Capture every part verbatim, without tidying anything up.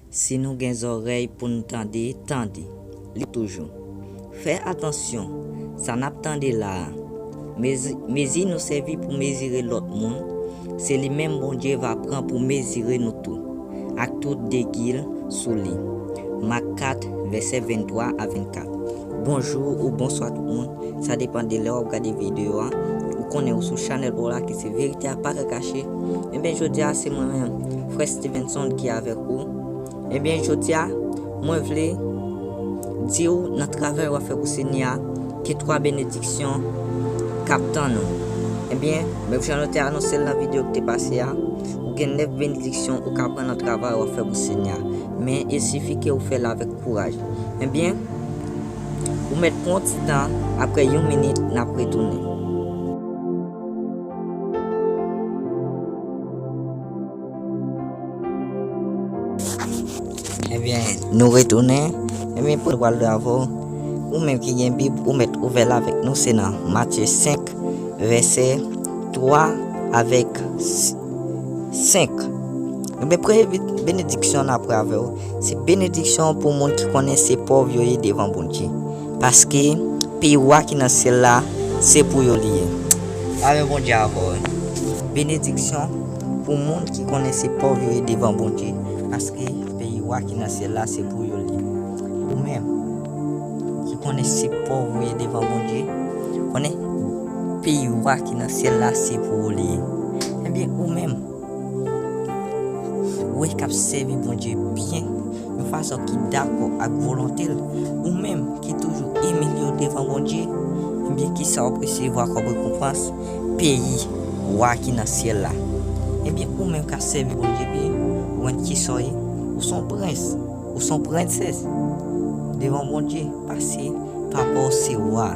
Si nou gen zòrèy pou n tande, tande li toujou. Fè atansyon, sa n ap tande la a. Mezi, mezi nou sèvi pou mezire lòt moun, se li menm Bondye va pran pou mezire nou tou, ak tout degi l sou li. Mak kat, vèsè venntwa a vennkat. Bonjou ou bonswa tout moun. Sa depann de lè w ap gade videyo a. Ou konnen ou sou chanèl pa w la ki se Verite a pa ka kache. Ebyen, jodi a se mwen menm, Frè Stevenson ki avèk ou. Ebyen, jodi a, mwen vle di w nan travay w ap fè pou Senyè a, gen twa benediksyon k ap tann ou. Ebyen, menm jan nou te anonse l nan videyo ki te pase a, ou gen nèf benediksyon ou ka pran nan travay w ap fè pou Senyè a. Men, il sifi ke ou fè l avèk kouraj. Ebyen, ou mèt pran yon ti tan, apre yon minit, n ap retounen. Ebyen, nou retounen. Ebyen, pou nou pral avè w, ou menm ki gen Bib, ou mèt ouvè l avèk nou, se nan Matye senk, vèsè twa avèk senk. Ebyen, premye benediksyon n ap pran avè w, se benediksyon pou moun ki konnen se pòv yo ye devan Bondye. Paske peyi wa ki nan syèl la, se pou yo li ye. Lavè Bondye avè w. Benediksyon pou moun ki konnen se pòv yo ye devan Bondye, paske peyi wa ki nan syèl la, se pou yo li ye. Ou menm ki konnen se pòv ou ye devan Bondye, konnen peyi wa ki nan syèl la, se pou ou li ye. Ebyen, ou menm, ou wè k ap sèvi Bondye byen, yon fason ki dakò ak volonte l, ou menm ki toujou imilye w devan Bondye, ebyen, kisa w ap resevwa kòm rekonpans? Peyi wa ki nan syèl la. Ebyen, ou menm k ap sèvi Bondye byen, ou konn kisa w ye? Ou se yon prens, ou se yon prensès devan Bondye, paske papa w se wa.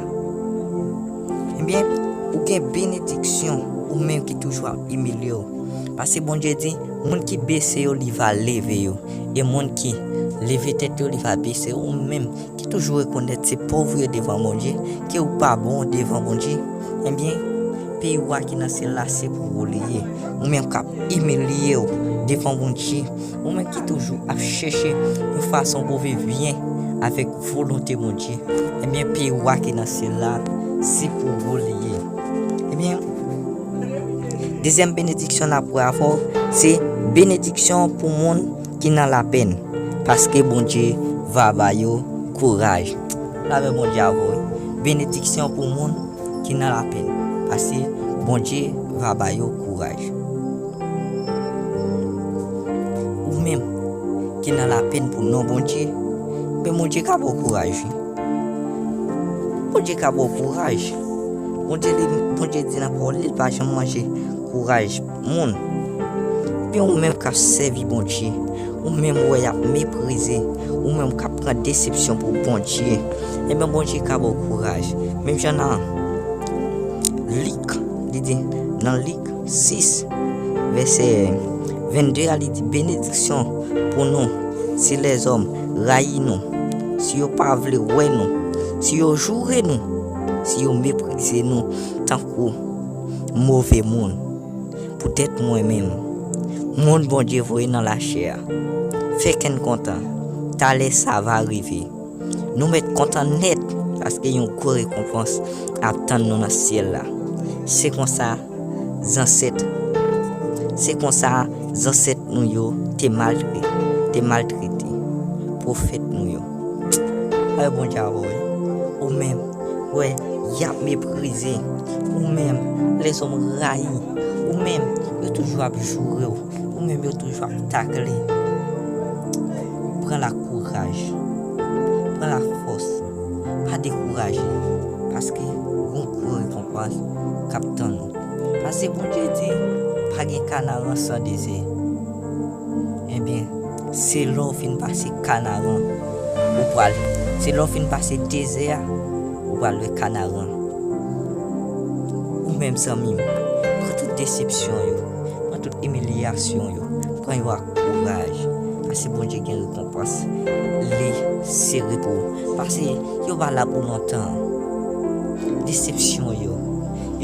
Ebyen, ou gen benediksyon, ou menm ki toujou ap imilye w. Paske Bondye di, moun ki bese yo, li va leve yo. E moun ki leve tèt yo, li va bese yo. Ou menm ki toujou rekonèt se pòv ou ye devan Bondye, ke ou pa bon devan Bondye, ebyen, peyi wa ki nan syèl la, se pou ou li ye. Ou menm k ap imilye w devan Bondye, ou menm ki toujou ap chèche yon fason pou viv byen avèk volonte Bondye, ebyen, peyi wa ki nan syèl la, se pou ou li ye. Ebyen, dezyèm benediksyon n ap pran avè w, se benediksyon pou moun ki nan lapenn, paske Bondye va ba yo kouraj. Lavè Bondye avè w. Benediksyon pou moun ki nan lapenn, paske Bondye va ba yo kouraj. Ou menm ki nan lapenn pou non Bondye, men Bondye ka ba w kouraj, wi. Bondye ka ba w kouraj. Bondye, li, Bondye di nan pawòl li, li pa janm manje kouraj moun. Ebyen, ou menm k ap sèvi Bondye, ou menm ou wè y ap meprize, ou menm k ap pran desepsyon pou Bondye, ebyen, Bondye ka ba w kouraj. Menm jan nan Lik, li di, nan Lik sis, vèsè vennde a, li di, benediksyon pou nou si lèzòm rayi nou, si yo pa vle wè nou, si yo joure nou, si yo meprize nou tankou move moun. Poutèt mwen menm, moun Bondye voye nan lachè a, fè kè n kontan, talè sa va rive. Nou mèt kontan nèt, paske yon gwo rekonpans ap tann nou nan syèl la. Se konsa, zansèt, se konsa zansèt nou yo te maltre-, te maltrete pwofèt nou yo. Ay, Bondye avè w, wi. Ou menm, wè, y ap meprize. Ou menm, lèzòm rayi. Ou menm, yo toujou ap joure w. Ou menm, yo toujou ap takle. Pran lakouraj. Pran lafòs. Pa dekouraje. Paske gon gwo rekonpans k ap tann ou. Paske Bondye di, pa gen kanaran san dezè. Ebyen, se lè w fin pase kanaran, ou pral, se lè w fin pase dezè a, ou pral wè kanaran. Ou menm zanmi m, pran tout desepsyon yo, pran tout imilyasyon yo, pran yo ak kouraj, paske Bondye gen rekonpans li sere pou ou. Paske yo pa la pou lontan. Desepsyon yo,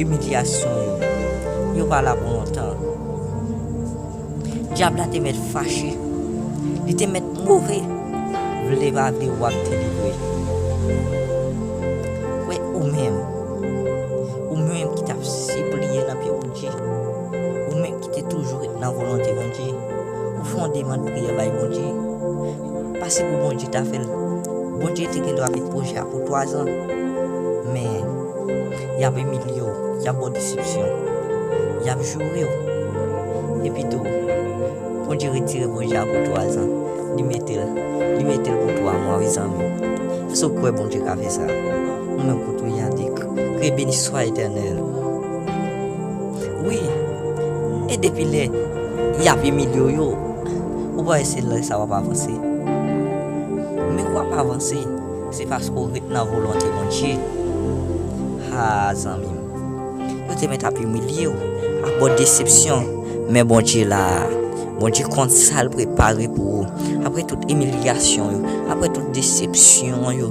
imilyasyon yo, yo pa la pou lontan. Dyab la te mèt fache. Li te mèt move. Vle pa vle, w ap delivre. Wè, ou menm, ou menm ki t ap sipliye nan pye Bondye, ou menm ki te toujou ret nan volonte Bondye, ou fè yon demann priyè bay Bondye. Pase pou Bondye ta fè l. Bondye te gen dwa met pwojè a pou twazan. Men, y ap imilye w, y ap ba w desepsyon, y ap joure w. Epi tou, Bondye retire pwojè a pou twazan. Li mete l, li mete l pou twa mwa, wi, zanmi. Èske w kwè Bondye ka fè sa? Ou menm kote w ye a, di, Ke beni swa Letènèl. Wi, e depi lè y ap imilye w yo, ou pa wè se lè sa w ap avanse. Men w ap avanse, se paske w ret nan volonte Bondye. Ha, zanmi m. Yo te mèt ap imilye w, ap ba w desepsyon, men Bondye la. Bondye konn sa l prepare pou ou. Apre tout imilyasyon yo, apre tout desepsyon yo,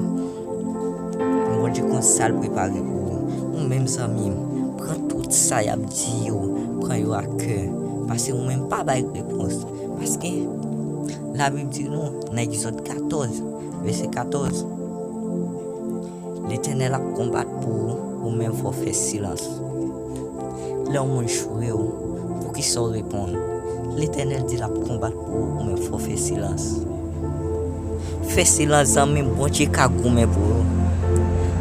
Bondye konn sa l prepare pou ou. Ou menm, zanmi m, pran tout sa y ap di yo, pran yo a kè. Pase ou menm pa bay repons. Paske Labib di nou nan Egzòd katòz, vèsè katòz, Letènèl ap konbat pou ou, ou menm fò w fè silans. Lè yon moun joure w, poukisa w reponn? Letènèl di l ap konbat pou ou, ou menm fò w fè silans. Fè silans, zanmi m, Bondye ka goumen pou ou.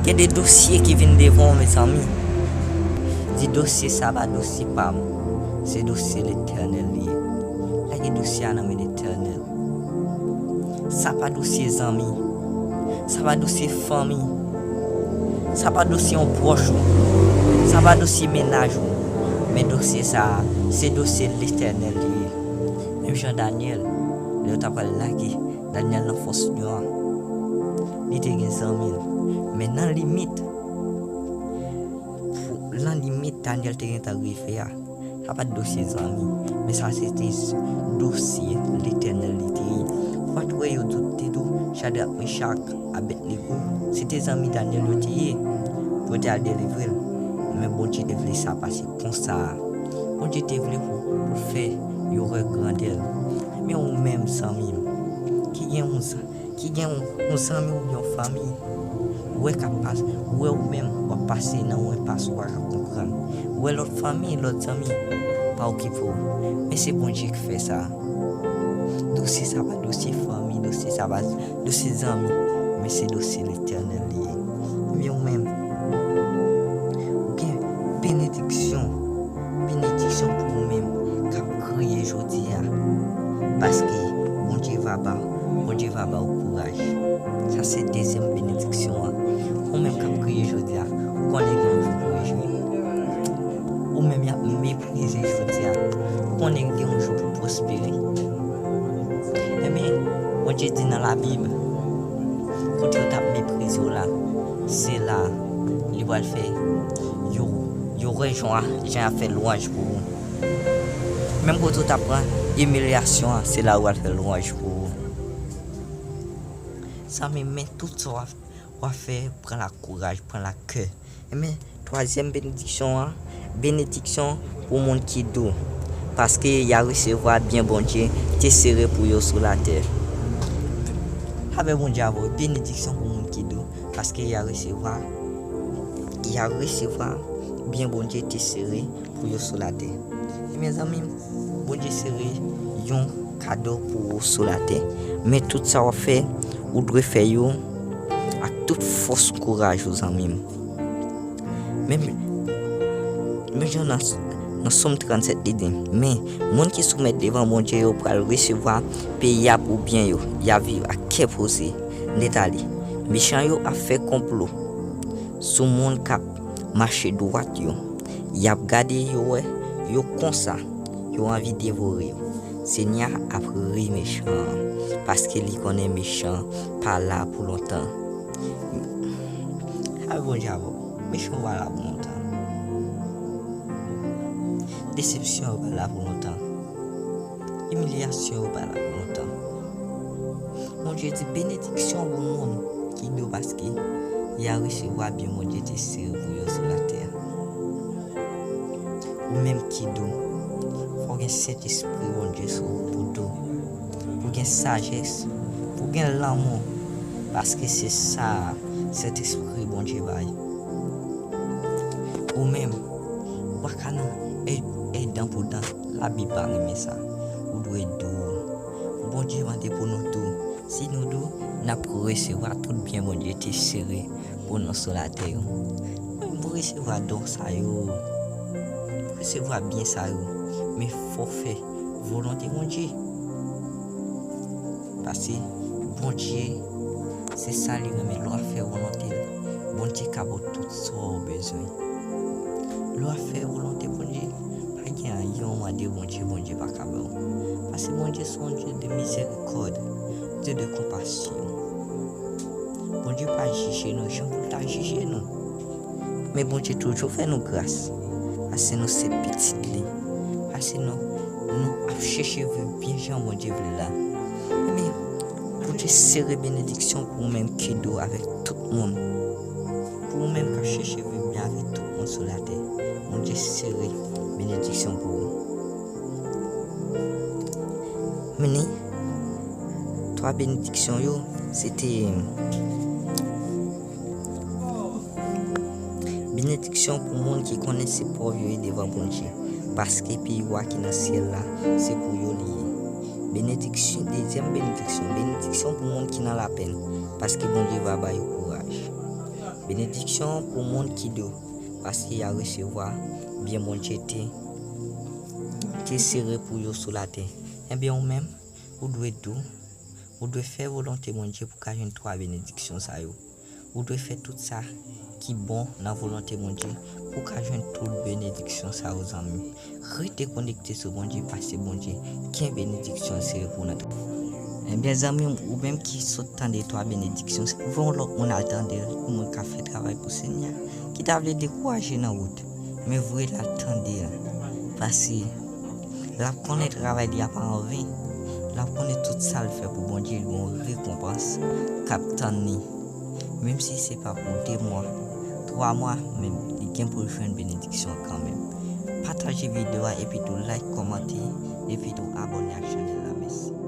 Gen de dosye ki vin devan w, mezanmi. Di, dosye sa pa dosye pa m. Se dosye Letènèl li ye. Lage dosye a nan men Letènèl. Sa pa dosye zanmi. Sa pa dosye fanmi. Sa pa dosye yon pwòch ou. Sa pa dosye mennaj ou. Men dosye sa a, se dosye Letènèl li ye. Menm jan Danyèl, lè yo ta pral lage Danyèl nan fòs lyon an, li te gen zanmi l. Men nan limit, pou, nan limit Danyèl te gentan rive a, sa pa t dosye zanmi, men sa se te s-, dosye Letènèl li te ye. Ou pa t wè yo tout te tou, Chadrak, Mechak, Abèdnego, se te zanmi Danyèl yo te ye, pou yo te al delivre l. Men Bondye te vle sa pase konsa. Bondye te vle pou, pou fè yo wè grandè l. Men ou menm, zanmi m, ki gen yon zan-, ki gen yon, yon zanmi oubyen yon fanmi, ou wè k ap pase, ou wè ou menm w ap pase nan yon enpas ou pa ka konprann. Ou wè lòt fanmi, lòt zanmi pa okipe w. Men se Bondye ki fè sa. Dosye sa pa dosye fanmi, dosye sa pa dosye zanmi, men se dosye Letènèl li ye. Ebyen, ou menm, ou gen benediksyon, benediksyon pou ou menm k ap kriye jodi a, paske Bondye va ba, Bondye va ba w kouraj. Sa se dezyèm benediksyon an. Ou menm k ap kriye jodi a, ou konnen gen yon jou pou rejwi. Ou menm y ap meprize jodi a, ou konnen gen yon jou pou pwospere. Ebyen, Bondye di nan Labib, kote yo t ap meprize w la, se la li pral fè yo, yo wè jan, jan y ap fè lwanj pou ou. Menm kote w t ap pran imilyasyon an, se la yo pral fè lwanj pou ou. Zanmi, men tout sa w ap, w ap fè, pran l ak kouraj, pran l ak kè. Ebyen, twazyèm benediksyon an, benediksyon pou moun ki dou, paske y a resevwa byen Bondye te sere pou yo sou latè. Favè Bondye avè w, benediksyon pou moun ki dou, paske y a resevwa, y a resevwa byen Bondye te sere pou yo sou latè. Ebyen, zanmi m, Bondye sere yon kado pou ou sou latè. Men tout sa w ap fè, ou dwe fè yo ak tout fòs kouraj ou, zanmi m. Men, men jan nan, nan Sòm trannsèt li di, men moun ki soumèt devan Bondye yo pral resevwa peyi a pou byen yo, y ap viv ak kè poze. Nètali, mechan yo ap fè konplo sou moun k ap mache dwat yo. Y ap gade yo wè yo konsa, yo anvi devore yo. Senyè a ap ri mechan an, paske li konnen mechan pa la pou lontan. Ay, Bondye avè w, mechan pa la pou lontan. Desepsyon yo pa la pou lontan. Imilyasyon yo pa la pou lontan. Bondye di benediksyon pou moun ki dou, paske y a resevwa byen Bondye te sere pou yo sou latè. Ou menm ki dou, fò w gen Sentespri Bondye sou ou pou dou. Gen sajès, pou gen lanmou, paske se sa Sentespri Bondye bay. Ou menm, ou pa ka nan e- edan pou dan. Labib pa renmen sa. Ou dwe dou. Bondye mande pou nou dou. Si nou dou, n ap resevwa tout byen Bondye te sere pou nou sou latè yo. Ou menm, pou resevwa don sa yo, pou resevwa byen sa yo, men fò w fè volonte Bondye. Paske Bondye, se sa li renmen. Lè w ap fè volonte l, Bondye ka ba w tout sa w bezwen. Lè w ap fè volonte Bondye, pa gen anyen w mande Bondye, Bondye pa ka ba w. Paske Bondye se yon Dye de mizèrikòd, Dye de konpasyon. Bondye pa jije nou jan pou l ta jije nou. Men Bondye toujou fè nou gras. Paske nou se pitit li. Paske nou, nou ap chèche viv byen jan Bondye vle la. Men Bondye sere benediksyon pou ou menm ki dou avèk tout moun. Pou ou menm k ap chèche viv byen avèk tout moun sou latè, Bondye sere benediksyon pou ou. Men ni twa benediksyon yo, se te benediksyon pou moun ki konnen se pòv yo ye devan Bondye, paske peyi wa ki nan syèl la, se pou yo li ye. Benediksyon, dezyèm benediksyon, benediksyon pou moun ki nan lapenn, paske Bondye va ba yo kouraj. Benediksyon pou moun ki dou, paske y a resevwa byen Bondye te, te sere pou yo sou latè. Ebyen, ou menm, ou dwe dou, ou dwe fè volonte Bondye pou ka jwenn twa benediksyon sa yo. Ou dwe fè tout sa ki bon nan volonte Bondye pou ka jwenn tout benediksyon sa yo, zanmi m. Rete konekte sou Bondye, paske Bondye gen benediksyon l sere pou w nan tout. Ebyen, zanmi m, ou menm ki sot tande twa benediksyon, se pou yon lòt moun al tande l, yon moun k ap fè travay pou Senyè a, ki ta vle dekouraje nan wout, men voye l al tande l. Paske l ap konnen travay li a pa anven. L ap konnen tout sa l fè pou Bondye, li gen yon rekonpans k ap tann li. Menm si se pa pou de mwa, twa mwa, men li gen pou l jwenn benediksyon kanmenm. Pataje videyo a epi tou like, kòmante, epi tou abòne ak chanèl la. Mèsi.